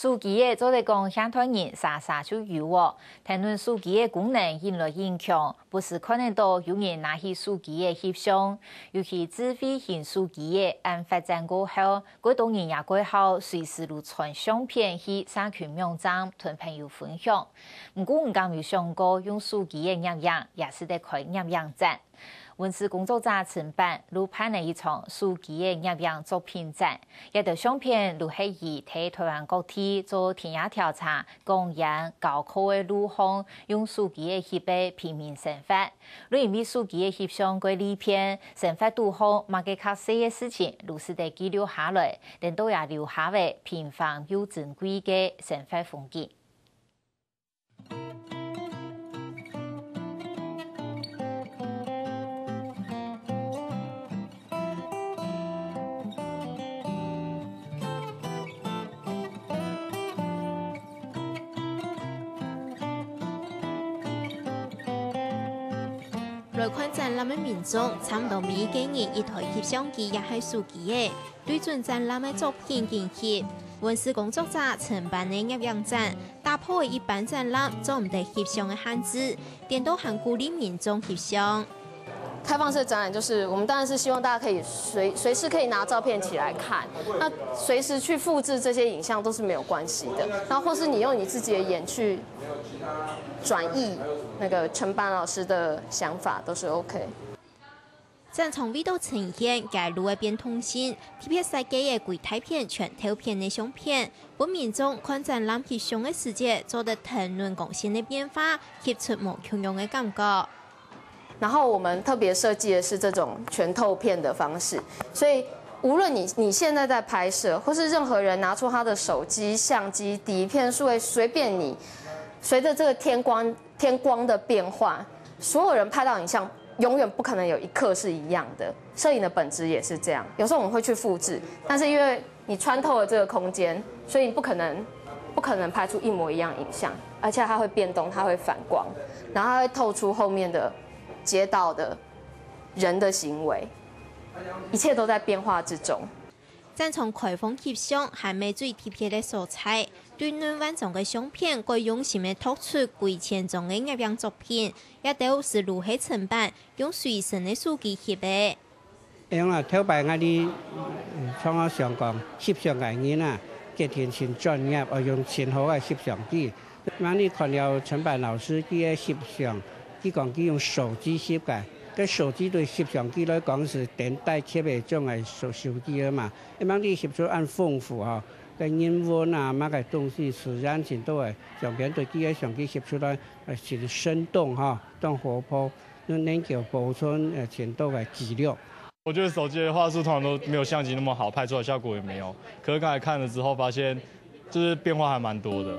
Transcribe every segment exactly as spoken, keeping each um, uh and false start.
手機仔做得講現代人儕儕就有哦，跈等手機仔功能越來越強，不時看得到有人拿起手機仔翕相，尤其智慧型手機仔恁發展過後，過多人也過好隨時就傳相片去社群網站同朋友分享。毋過你敢有想過用手機仔攝影，也使得開攝影展？ 文史工作者承辦就辦了一場手機仔攝影作品展，這兜相片就係佢在臺灣各地做田野調查、講演、教課个路項，用手機仔翕个平民生活。就因為手機仔翕相過利便，生活肚項麼个較細个事情，就使得記錄下來，等到也留下个平凡又珍貴个生活風景。 來看展覽个民眾，差毋多每一個人一台翕相機也係手機仔， 對準展覽个作品進翕。文史工作者承辦个攝影展，打破一般展覽做毋得翕相个限制，顛倒還鼓勵民眾翕相。開放式的展覽就是，我們當然是希望大家可以隨隨時可以拿照片起來看，那隨時去複製這些影像都是沒有關係的。然後或是你用你自己的眼去轉譯那個承辦老師的想法，都是 OK。 展場為著呈現街路个變動性，特別設計个歸大片全透片个相片，分民眾看展覽翕相个時節，做得跈等光線个變化，翕出無共樣个感覺。然後我們特別設計的是這種全透片的方式，所以無論你你現在在拍攝，或是任何人拿出他的手機、相機、底片、數位，隨便你，隨著這個天光天光的變化，所有人拍到影像永遠不可能有一刻是一樣的。攝影的本質也是這樣，有時候我們會去複製，但是因為你穿透了這個空間，所以你不可能不可能拍出一模一樣影像，而且它會變動，它會反光，然後它會透出後面的街道的人的行為，一切都在變化之中。 展場開放翕相還乜最特別个所在，對兩萬張个相片，過用心个擇出幾千張个攝影作品，這兜就係承辦用隨身个手機翕个。會用啊，頭擺𠊎兜，嗯，像𠊎想講，翕相个人啊，決定盡專業，愛用盡好个翕相機。 𠊎兜看了承辦老師佢个翕相，佢講佢用手機翕个，該手機對翕相機來講係頂低級个種个手手機了嘛。𠊎兜翕出恁豐富吼，該人文啊，麼个東西，自然盡多个相片對佢个相機翕出來，呃，盡生動吼，當活潑，又能夠保存呃盡多个記錄。 我覺得手機的畫素通常都沒有相機那麼好，拍出來效果也沒有。可是剛才看了之後發現，就是變化還蠻多的。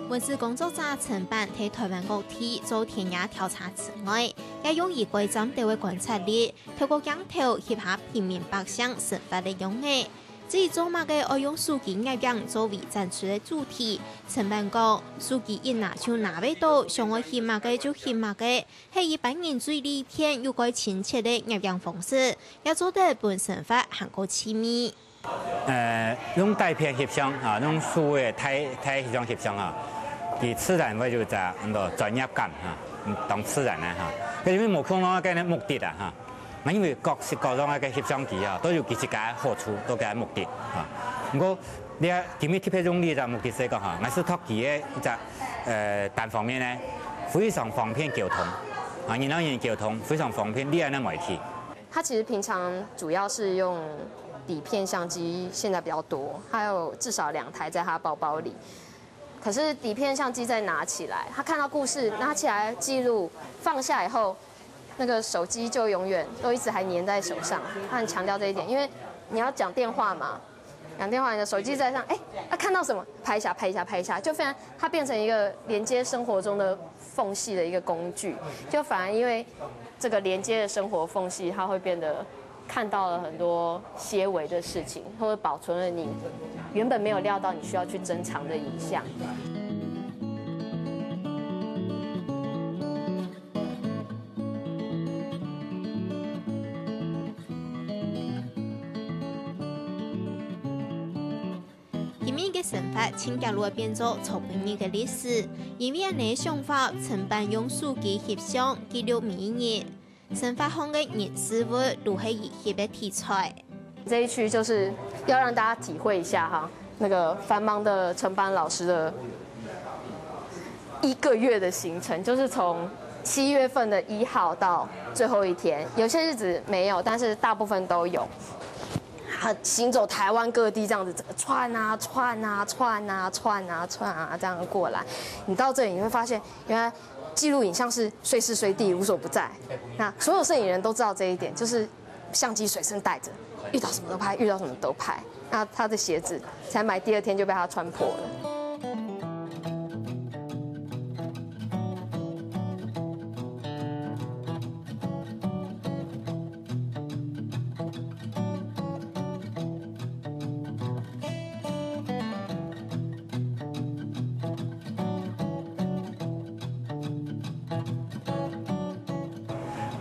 文史工作者陳版在台灣各地做田野調查之外，也用佢蓋站斗个觀察力，透過鏡頭翕下平民百姓生活个樣仔。 至於做麼个愛用手機攝影作為展出个主題，陳版講，手機一拿就拿會到，想愛翕麼个就翕麼个，係一般人最利便又蓋親切个攝影方式，也做得分生活還過趣味。呃，用底片翕相啊，用數位个大大翕相翕相啊，佢自然會有隻安到專業感哈，嗯，當自然个哈。因為無共樣个目的啊哈。 𠊎認為各式各樣个翕相機啊，都有佢自家个好處，都佢个目的啊。毋過，這今日特別用這隻目的係講哈，𠊎係擇佢个一隻呃單方面呢，非常方便溝通啊，人摎人溝通非常方便，這樣个媒體。他其實平常主要是用底片相機，現在比較多，他有至少兩台在他包包裡。 可是底片相機再拿起來，他看到故事，拿起來記錄，放下以後，那個手機就永遠都一直還黏在手上。他很強調這一點，因為你要講電話嘛，講電話你的手機在上，哎，他看到什麼，拍一下，拍一下，拍一下，就非常，它變成一個連接生活中的縫隙的一個工具，就反而因為這個連接的生活縫隙，它會變得 看到了很多些微的事情，或者保存了你原本沒有料到你需要去珍藏的影像。今日个生活盡遽路變做昨晡日个歷史，因為恁呢想法，承辦用手機翕相記錄每一日。生活項个人事物都係佢翕个題材。这一区就是要让大家体会一下哈，那个繁忙的承办老师的一个月的行程，就是从七月份的一号到最后一天，有些日子没有，但是大部分都有。他行走台湾各地这样子，整个窜啊窜啊窜啊窜啊窜啊这样过来，你到这里你会发现，原来记录影像是随时随地无所不在。那所有摄影人都知道这一点，就是相机随身带着，遇到什么都拍，遇到什么都拍。那他的鞋子才买第二天就被他穿破了。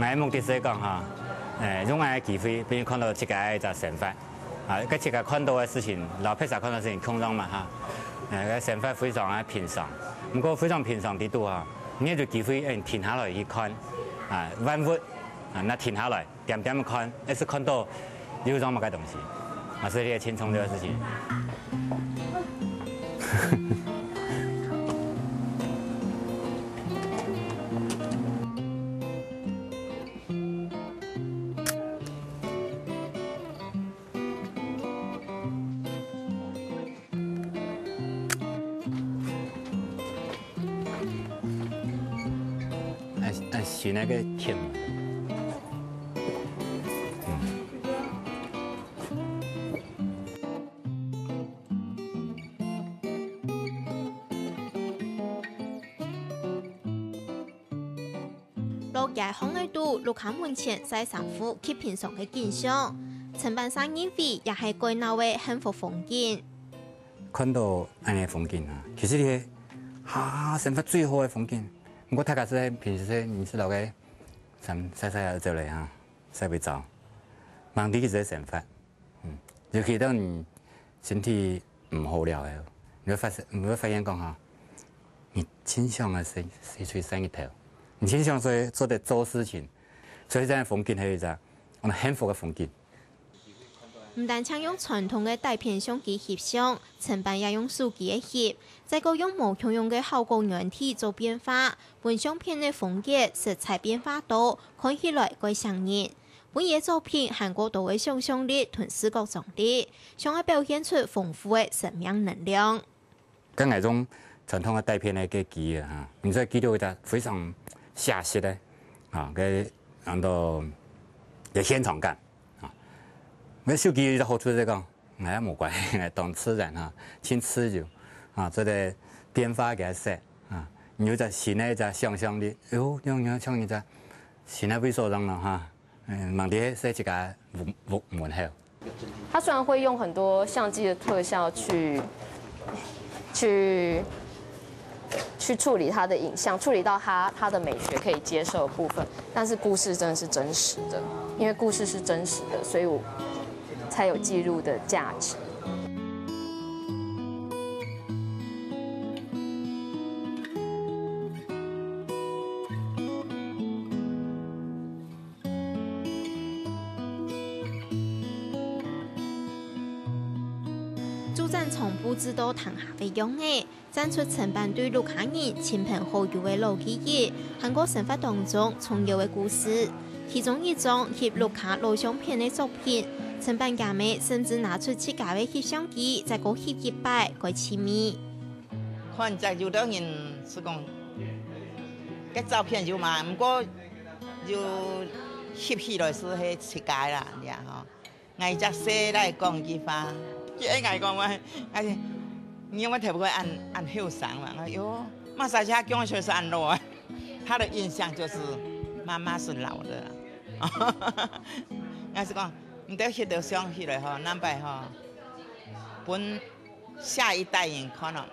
𠊎个目的係講哈，誒，用𠊎个機會，分人看到自家个一隻生活，啊，該自家看到个事情，摎別儕看到个事情共樣嘛哈，誒，該生活非常个平常，毋過非常平常底肚哈，你有機會，誒，停下來去看，啊，萬物，啊，那停下來。 恬恬看，一直看到有種麼个東西，啊，所以這个輕鬆這个事情。哎，哎，是那个甜。嗯。 落街巷仔肚，屋下門前晒衫褲，翕平常个景象。承辦社認為，也係蓋鬧个幸福風景。看到恁呢風景啊，其實你係哈生活最好个風景。毋過大家係平時係你係老个，三晒晒啊走來哈，晒會燥，忙地一直生活。 嗯，尤其當你身體毋好了後，你會發現，你會發現講哈，你盡想愛睡，睡，睡，睡一頭，你盡想做，做得做事情，所以這樣風景係一隻，我們幸福个風景。毋單淨用傳統个底片相機翕相，承辦也用手機个翕，再過用無共樣个效果軟體做變化，分相片个風格色彩變化到，看起來蓋生人。 本人个作品還過多个想像力同視覺張力，想愛表現出豐富个生命能量。跟該種傳統个底片个个機啊，哈，你在記錄一個非常寫實个，啊，个，安到个現場感，啊，該手機有一個好處係講，哎呀，無關係，當自然哈，盡自由，啊，做得變化个色，啊，你有隻新个一隻想像力，喲，用用像一隻新个位所上了哈。 嗯，問題係自家無無無效。他虽然会用很多相机的特效去去去处理他的影像，处理到他他的美学可以接受的部分，但是故事真的是真实的，因为故事是真实的，所以我才有记录的价值。 主展場佈置到廳下个樣仔，展出承辦對屋下人親朋好友个老記憶，還過生活當中重要个故事。其中一張翕屋下老相片个作品，承辦厥姆甚至拿出自家个翕相機，再過翕一擺，蓋趣味。看在有的人是講，个照片有嘛，毋過有翕起來是係自家啦，你看吼。 𠊎隻細來講一句話，佢愛𠊎講話，哎，你有沒有睇過恁恁後生嘛？哎喲，麼儕佢講出係恁老啊？他的印象就是媽媽是老的啦。𠊎係講，你兜翕到相起來吼，難擺吼，分下一代人看哦。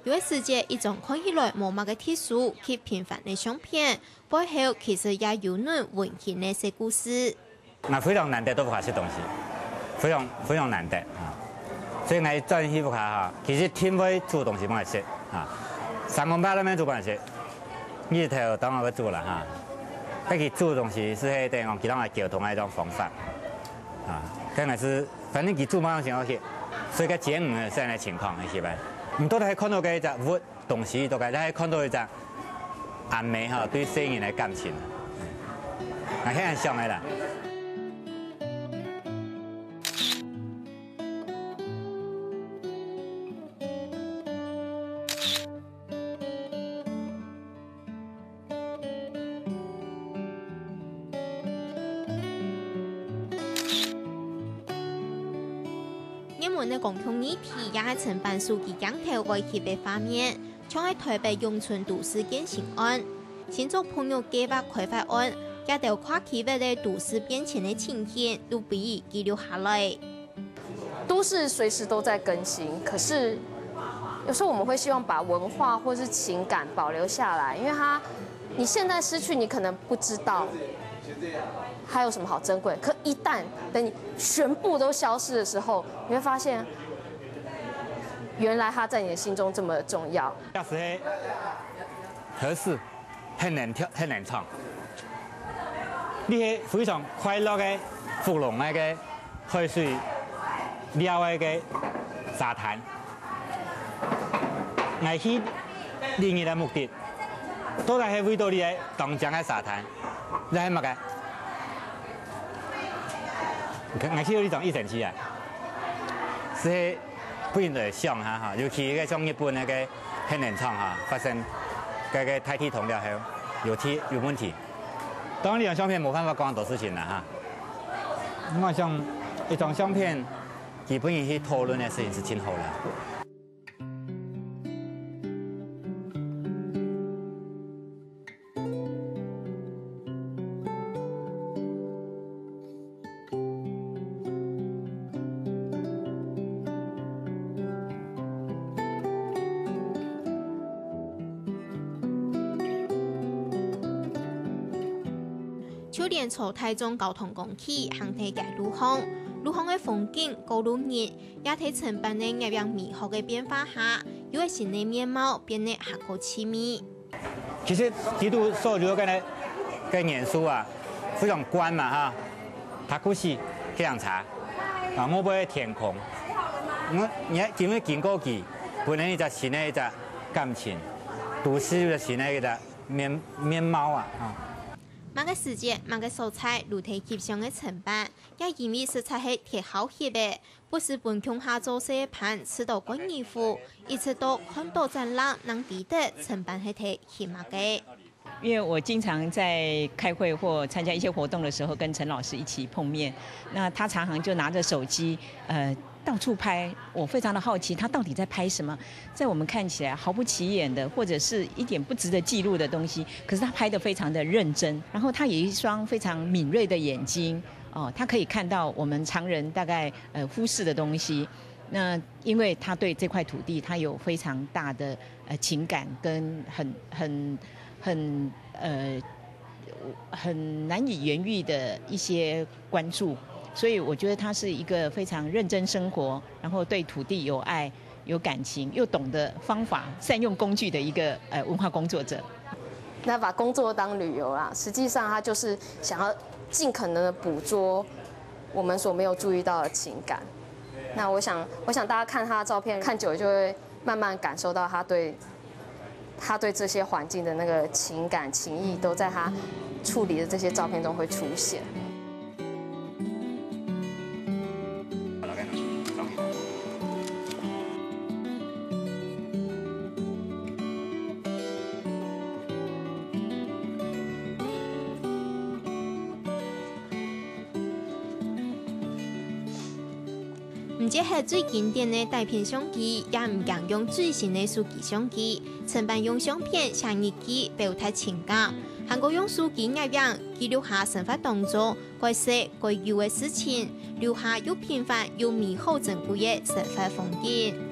有个時節，一張看起來無麼个特殊，極平凡个相片，背後其實也有恁溫馨个小故事。 那非常難得到屋下食東西，非常非常難得啊！所以𠊎轉去屋下哈，其實定會煮東西分𠊎食哈，三碗飯都愛煮分𠊎食，日頭當然會煮啦哈。該佢煮東西係係等於佢同𠊎溝通个一種方法啊。該𠊎係，反正佢煮麼个先好食，所以該煎魚係恁樣情況，你知無？你到底係看到該隻物東西，到底係看到一隻阿姆哈對細人个感情，𠊎係恁樣想个啦。 熱門个公共議題也係承辦書記鏡頭愛翕个畫面，像係臺北永春都市更新案、新竹朋友計畫開發案，這兜跨區域个都市變遷个情形，都分佢記錄下來。 都市隨時都在更新，可是有時候我們會希望把文化或是情感保留下來，因為它你現在失去，你可能不知道還有什麼好珍貴。可一旦等你全部都消失的時候，你會發現，原來它在你的心中這麼重要。假使係合適， 很難跳，很難唱。你係非常快樂个，福隆个海水，尞个个沙灘。𠊎去旅遊个目的，到底係為到你个當靚个沙灘，還係麼个？𠊎去到這種一生去啊，係 分人來想下哈，尤其該像日本該个核能廠哈，發生該个大地動了後，有題有問題。當然，這張相片無辦法講很多事情啦哈。𠊎想一張相片，基本上去討論个事情係真好啦。 就連坐大眾交通工具行在街路項，路項个風景、過路人，也在承辦个業養美學个變化下，有个新个面貌變得還過趣味。 其實基督所有个个元素啊，非常寬嘛哈，塔古西、太陽茶，啊，外背个天空，我你看因為經過佢，本來一隻新个一隻感情，都市一隻新个一隻面面貌啊，啊。麼个時節、麼个所在，都在翕相个承辦，也因為實在係忒好翕个， 不時分共下做事个伴試著蓋疑狐，一直到看著展覽正知得承辦係在翕麼个。因為我經常在開會或參加一些活動的時候，跟陳老師一起碰面，那他常常就拿著手機，呃，到處拍。我非常的好奇，他到底在拍什麼？在我們看起來毫不起眼的，或者是一點不值得記錄的東西，可是他拍得非常的認真。然後他有一雙非常敏銳的眼睛，哦，他可以看到我們常人大概呃忽視的東西。那因為他對這塊土地，他有非常大的呃情感跟很很很呃很難以言喻的一些關注，所以我覺得他是一個非常認真生活，然後對土地有愛、有感情，又懂得方法、善用工具的一個呃文化工作者。那把工作當旅遊啦，實際上他就是想要盡可能的捕捉我們所沒有注意到的情感。那我想，我想大家看他的照片，看久了就會慢慢感受到他對他對這些環境的那個情感、情意，都在他處理的這些照片中會出現。 毋止係最經典个底片相機，也毋驚用最新个手機相機，承辦用相片寫日記，表達情感，還過用手機攝影記錄下生活當中該細該幼个事情，留下又平凡又美好珍貴个生活風景。